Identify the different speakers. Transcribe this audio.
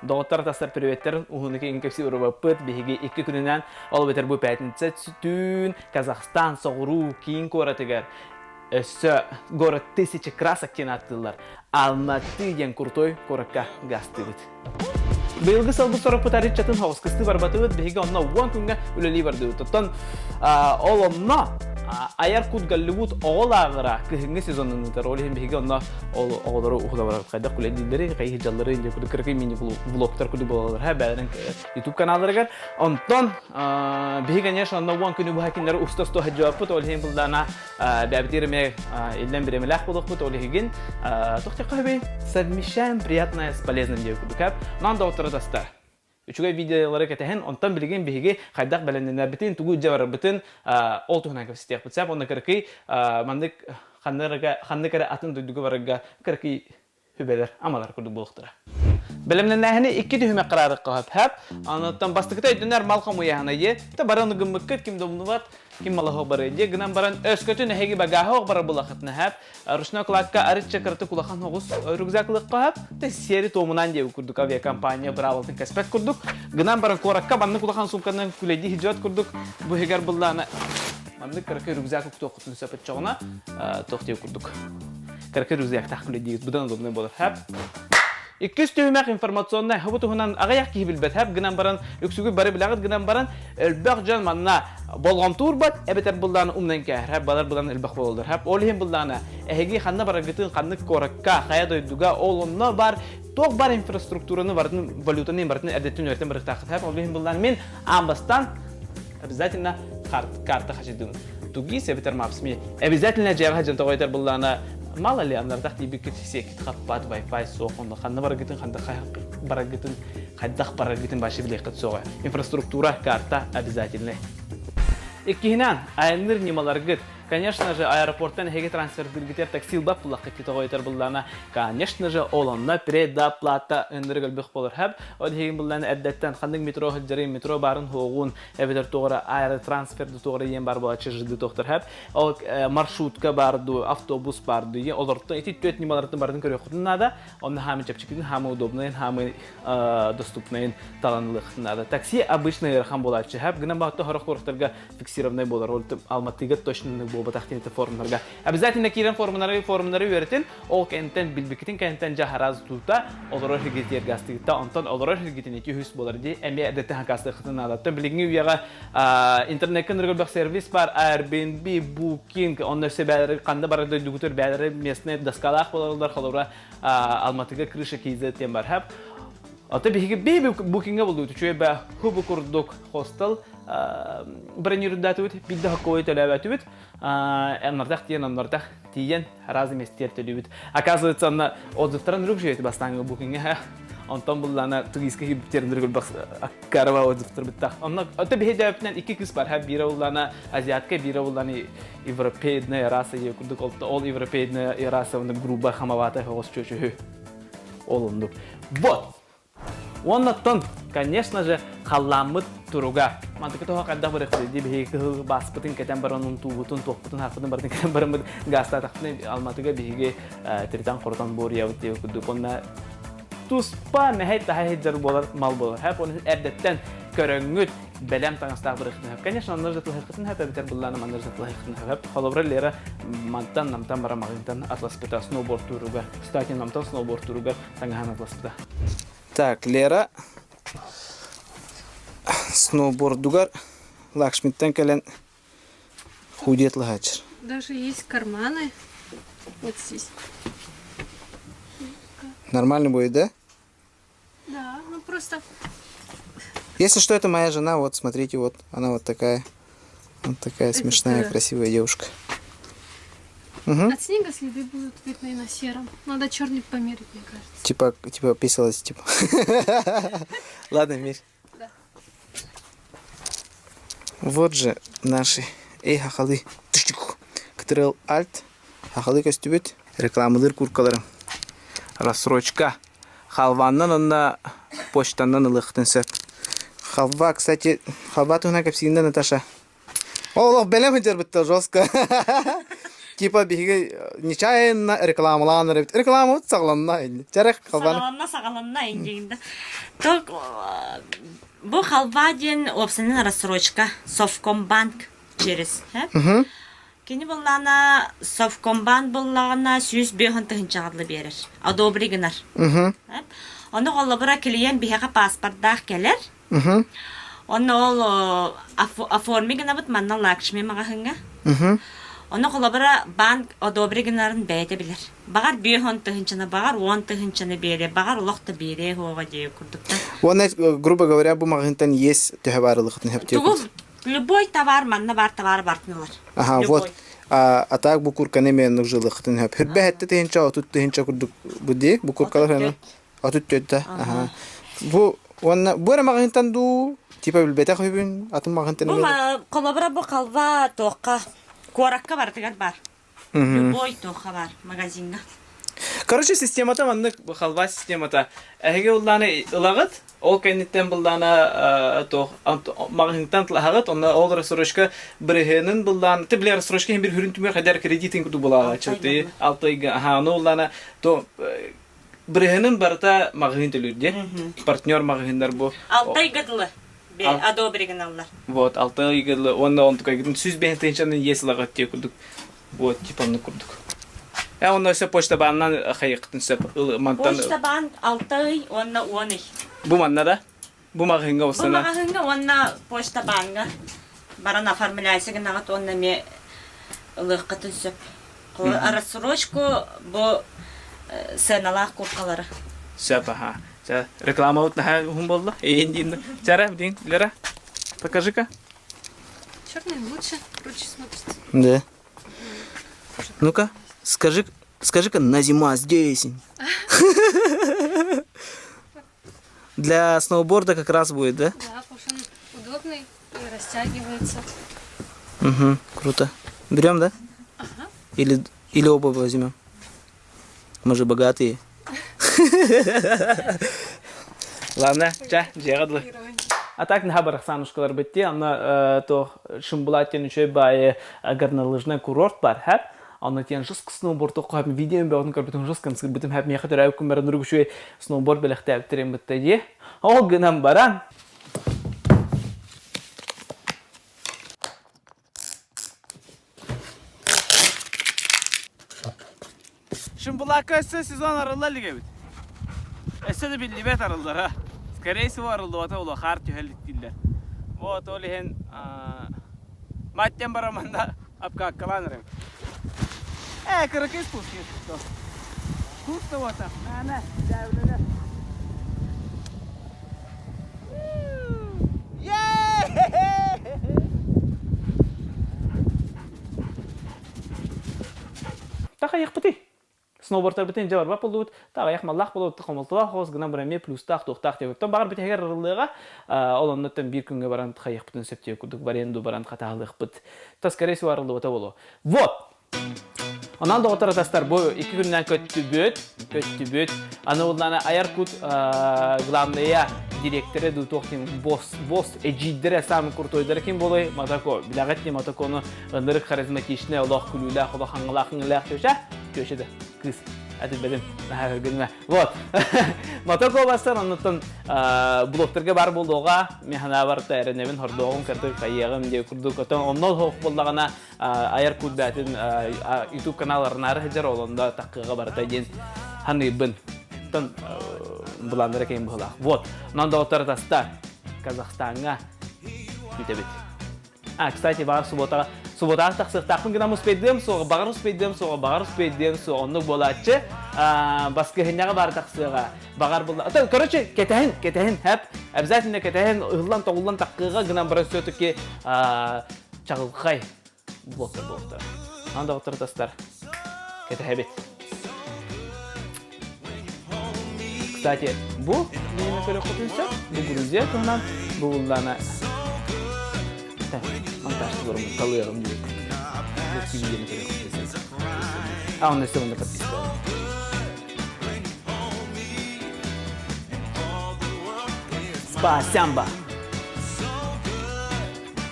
Speaker 1: Доҕоттор атастар приветтерин уһунуки иҥкэпси урубаппыт биһиги икки күнүнэн ол эбэтэр бу пятница түүн Казахстан соҕуруу киин куоратыгар өссө город тысячи красок диэн ааттыыллар Алматы диэн крутой куоракка гастыыбыт. Быйылгы сылбыт сорукпут арыччатын хоҕускыстыы барбатыбыт, биһиги онно уон күҥҥэ үлэлии бардыбыт. Оттон ол онно айар кут Голливуд оҕо лааҕыра кыһыҥҥы сезонун ыытар. Ол иһин биһиги онно ол оҕолору уһулабарабыт. Хайдах күлэдииллэри, хайы дьаллары, инде курдук кыракый мини-влогтар курдук буолаллар. Ха, бэйэлэрин YouTube каналларыгар. Онтон биһиги, конечно, онно уон күнү быһа кинилэри уста-уста сылдьыбаппыт. Ол иһин булдаана бэйэбитигэр эмиэ иллэн бириэмэлээх буолуохпут. Ол иһигин туох диэххэ сөбүй? Совмещаем приятное с полезным диэбит курдук. Онон доҕотторо таста. Үчүгэй видеолары кэтэһин, онтон билигин биһиги хайдах бэлэмнэнэрбитин, тугу илдьэ барарбытын ол туһунан кэпсэтиэхпит сөп. Онно кыракый маннык ханнык эрэ атын дойдуга барарга кыракый сүбэлэр, амалар курдук буолуохтара. Бэлэмнэнээһини икки түһүмэх караарыкка хөп. Онуттан бастакыта өйдөнөр мал хомуйаһына е, та баран гыммыккыт ким домнубат, ким малаһы бары дьэ гынан баран өскөтүн эһиги багааһы ох барар булахытына хэп. Ручной кладка арычча кыратык улахан оҕус рюкзаклыкка хөп. Та сиэри туомунан диэбит курдук авиакомпания быраабылатын кэспэт курдук. Гынан баран куоракка маннык улахан сумканан күлэйдии сылдьыбат курдук бу иһигэр буллаана маннык кыракый рюкзак уктуоххутун сөп оччоҕуна туох диэбит курдук Кыракый рюкзактаах күлэдиигит быдан удобнай буолар. Хэп. Иккис түһүмэх информационнай. Бу туһунан аҕыйах киһи билбэт. Хэп гынан баран, үксүгүт бары билэҕит гынан баран, элбэх дьон манна болҕомтуурбат, эбэтэр быллааны умнан кээһэр. Хэп балар былан элбэх буолаллар. Хэп ол иһин быллаана эһиги ханна бараргытын, ханнык куоракка, хайа дойдуга, ол онно бар туох бар инфраструктураны барытын, валютаны барытын эрдэттэн үөрэтэн барыахтааххыт. Хэп ол иһин быллаан мин аан бастаан обязательно карта хачыдым. 2ГИС эбэтэр Maps.me. Обязательно дьиэҕэ сылдьан тоҕо этэр буллаана мало ли аннардах тиийбиккит сиэккит хаппат, Wi-Fi суох, онно ханна бараргытын, ханна бараргытын, хайдах бараргытын вообще билиэххит суоҕа. Инфраструктура, карта обязательный. Иккиһинэн, айанныыр ньымаларгыт. Конечно же, аэропорттан эһиги трансфердыыргытыгар такси ылбат буллаххыт тоҕо этэр буллаана. Конечно же, ол онно предоплата ынырык элбэх буолар хэп. Ол иһин буллаана эрдэттэн ханнык метро сылдьарын, метро баарын хуоҕун, эбэтэр туох эрэ аэротрансфер да туох эрэ диэн баар буолааччы жды туохтар хэп. Ол маршрутка баар дуу, автобус баар дуу, олортон ити түөрт ньымалартан барытын көрүөххүтүн наада. Онно хаамы чэпчэкитин, хаамы удобнайын, хаамы доступнайын талан ылыаххытын наада. Такси обычно ыарахан буолааччы хэп. Гынан баҕатта сорох куораттарга фиксированный буолар. Ол Алматыга точно буолбатах диэн форумнарга. Обязательно киирэн форумнары форумнары үөрэтин, ол кэнтэн билбиккитин кэнтэн дьаһараас тута олорор сиргитигэр астыгыта, онтон олорор сиргитин ити үһүс буолар дии эмиэ эрдэттэн хакаастыаххытын наада. Оттон билиҥҥи үйэҕэ интернеккэ ныргылбах сервис бар, Airbnb, Booking, онно өссө бээлэри ханна барар дойдугутур бээлэри местный доскалаах буолаллар, холобура Алматыга крыша KZ диэн бар. Хэп. Ото биһиги би букинга булдубут үчүгэй бэ хубу курдук хостел бронирдаатыбыт, биирдэ хоккой төлөөбөтүбүт. Аннардах тиийэн, аннардах тиийэн разный местер төлүүбүт. Оказывается, онно отзывтарын үрүк жүйети бастааҥы букинга онтон буллаана туристка киирбиттерин үрүк аккарова отзывтар биттах. Онно ото биһи дөпүнэн икки кыз бар, биирэ буллаана азиатка, биирэ буллаана европейная раса курдук ол европейная раса грубо хамоватая хоҕус чөчүһү. Ол оннук. Вот. Уоннаттан, конечно же, халлааммыт туруга. Мантыка тоҕо хайдах барыахпытый дии биһиги кыһыл бааспытын кэтэн баран унтуубутун, туохпутун, хаахпытын барытын кэтэн бараммыт гаастаатахпытына Алматыга биһиги тиритэн-хорутан буоруйабыт диэбит курдук. Уонна туспа мэһэй-таһай сылдьар буолар мал буолар. Хэп оны эрдэттэн көрөҥҥүт бэлэм таҥастаах барыахтын сөп. Конечно, онно жатылаһыаххытын сөп, эбэтэр быллаана манна жатылаһыаххытын сөп. Холобура, Лера мантан, намтан бара маҕыынтан атласпыта сноуборд тууругар. Кстати, намтан сноуборд тууругар таҥаһын атласпыта.
Speaker 2: Так, Лера сноубордугар Лакшмиттан кэлэн худет лаһаачыр.
Speaker 3: Даже есть карманы. Вот здесь.
Speaker 2: Нормально будет, да?
Speaker 3: Да, ну просто...
Speaker 2: Если что, это моя жена, вот смотрите, вот она вот такая, вот такая
Speaker 3: Это
Speaker 2: смешная,
Speaker 3: ты.
Speaker 2: красивая девушка. Угу.
Speaker 3: От снега следы будут видны на сером. Надо черный померить, мне кажется.
Speaker 2: Типа, типа писалась, типа. Ладно, Мир.
Speaker 3: Да.
Speaker 2: Вот же наши. Эй, хахалы. Ctrl Alt. Хахалы көстүбүт. Рекламалыыр куркаларым. Рассрочка. Халваннан онно почтаннан ылыахтын сөп. Халва, кстати, халва туһунан кэпсииннэ Наташа. Олох бэлэм сылдьарбыт жестко. Типа биһиги нечаянно рекламалаан эрэбит. Рекламабыт саҕаланна. Чэрэх халбан.
Speaker 4: Саҕаланна, саҕаланна индигинда. Ток бу халва диэн уопсайынан рассрочка Совкомбанк через. Кини буллаана Совкомбанк буллаҕына 105 тыһыынчаҕа дылы биэрэр. Одобри гынар. Ону холобура клиент биһиэхэ паспордаах кэлэр. Онно ол оформи гынабыт манна Лакшми маҕаһыыҥҥа. Ону холобура банк одобри гынарын бэйэтэ билэр. Баҕар 50 тыһыынчаны, баҕар 10 тыһыынчаны биэриэ, баҕар олох да биэриэ суоҕа диэ курдуктар.
Speaker 2: Уонна, грубо говоря, бу маҕаһыынтан иэс төһө баарылыхытын
Speaker 4: Тугу любой товар манна баар товар бартын ылар.
Speaker 2: Ага, вот. А так бу курканы мен нужылыхытын хөп. Хүрбэ хэтте тыһынча, отут тыһынча курдук бу дии, бу куркалар 34 Аха. Бу уонна бу эрэ маҕаһыынтан дуу, типа билбэтэх үһүбүн, атын маҕаһыынтан
Speaker 4: Бу холобура бу халва туохха куоракка барытыгар баар. Любой туохха баар магазиҥҥа.
Speaker 1: Короче, системата маннык халва системата. Эһиги уллааны ылаҕыт, ол кэнниттэн быллаана туох маҕаһыынтан тылаһаҕыт, онно ол рассрочка бырыһыанын быллаан, ты бля рассрочка иһин бир хүрүн түмүр хадер кредитин курдук булаалааччы ты алтайга аха ону уллаана то Бырыһынын барыта маҕаһыын төлүүр дии. Партнер маҕаһыыннар бу.
Speaker 4: Алта ыйга дылы одобри гыналлар.
Speaker 1: Вот, алта ыйга дылы уонна онтукайгытын 105 тыһыынчаны иэс ылаҕыт диye курдук. Вот, типа оннук курдук. Э, онно өссө почта баанынан хайыаххытын сөп. Мантан
Speaker 4: Почта баан алта ый уонна уон ый.
Speaker 1: Бу манна да? Бу маҕаһыыҥҥа
Speaker 4: Бу
Speaker 1: устана.
Speaker 4: маҕаһыыҥҥа уонна почта бааҥҥа баран оформляйся гынаҕыт уонна эмиэ ылыаххытын сөп. Рассрочку бу сыаналаах куркалары.
Speaker 1: Сөп, аха. Чэ, рекламабыт наһаа уһун буолла. Эйин диин. Чара, дин, Лера, покажи-ка.
Speaker 3: Черный лучше, круче смотрится.
Speaker 2: Да. Ну-ка, скажи, скажи-ка, на зима здесь. Для сноуборда как раз будет, да?
Speaker 3: Да, потому что он удобный и растягивается.
Speaker 2: Угу, круто. Берем, да?
Speaker 3: Ага.
Speaker 2: Или, или оба возьмем? Мы же богатые.
Speaker 1: Ладно, чэ, дьиэҕэ дылы. А так наһаа барахсанушкалар битти, аны то Шымбулат диэн үчүгэй баайы горнолыжный курорт бар, хэп. Онно тиэн жестко сноуборд тоққоһап видео бөҕөтүн көрбүтүм жестко ымсыырбытым хэп миэхэ төрөөбүт күммэр ынырык үчүгэй сноуборд бэлэхтээбиттэрин бытта дии. Ол гынан баран Шымбулакка өссө сезон арылла илик эбит. Өссө да биллибэт арыллара. Скорее всего арыллыбата улахаар түһэ дииллэр. Вот ол иһин маттен баран манна обкаккалаан эрэбит. Ээ, кыракый спуск Вкусно вот так. На, на, Тахайыхпытый. Сноубордтарбытын дьэ барбат буоллубут. Таҕайах маллаах буолуут, хомолтолоох хоҕус гынан баран эмиэ плюстаах, туохтаах диэбиттэн баҕар бүтэһигэр арыллыаҕа. Ол оннуттан биир күҥҥэ баран хайыахпытын сөп диэбит курдук барыан дуу баран хатаһалыахпыт. Та скорее всего арыллыбата буолуо. Вот! Онон доҕоттор атастар бу икки күнүнэн көттүбүт, көттүбүт. Аны уллана айар кут главная директоры дуу туох диэн босс, босс эдьиийдэрэ самый крутойдара ким буолуой Матако. Билэҕит дии Матакону ынырык харизматичный олох күлүүлээх олох аҥылаах ыңылаах төшө төшө да кыыс этилбэтим наһаа көргөнүмэ вот Матако бастан оннуттан блогтарга бар буолуоҕа мен санаабар эрэнэбин хордуоҕум кырдык хайыаҕым диэ курдук отон онно суох буоллаҕына айар кут бээтин YouTube каналларынаары сылдьар ол онно таккыга барыта диэн ханыйбын тон былааннара кэйин быһылаах вот онон доҕоттор таста Казахстаҥҥа бүтэбит А, кстати, баҕар субботаҕа субботаҕа тахсыахтаахпын гынан успейдыам суоҕа, баҕар успейдыам суоҕа, баҕар успейдыам суоҕа, оннук буолааччы. Баскыһынньаҕа баар тахсыаҕа, баҕар булла. Короче, кэтэһин, кэтэһин, хэп. Обязательно кэтэһин, ыһыллан-тоҕуллан таххыаҕа гынан баран все-таки чаҕылхай блоктар буолуохтара. Аны доҕоттор тастар кэтэһэбит. Кстати, бу видеоны көрөххүтүн сөп. Бу Грузия туһунан бу буллаана монтажтыларым талыаҕым диye. Бу видеоны көрөххүтүн сөп. А, он өссө онно подписка. Спасямба!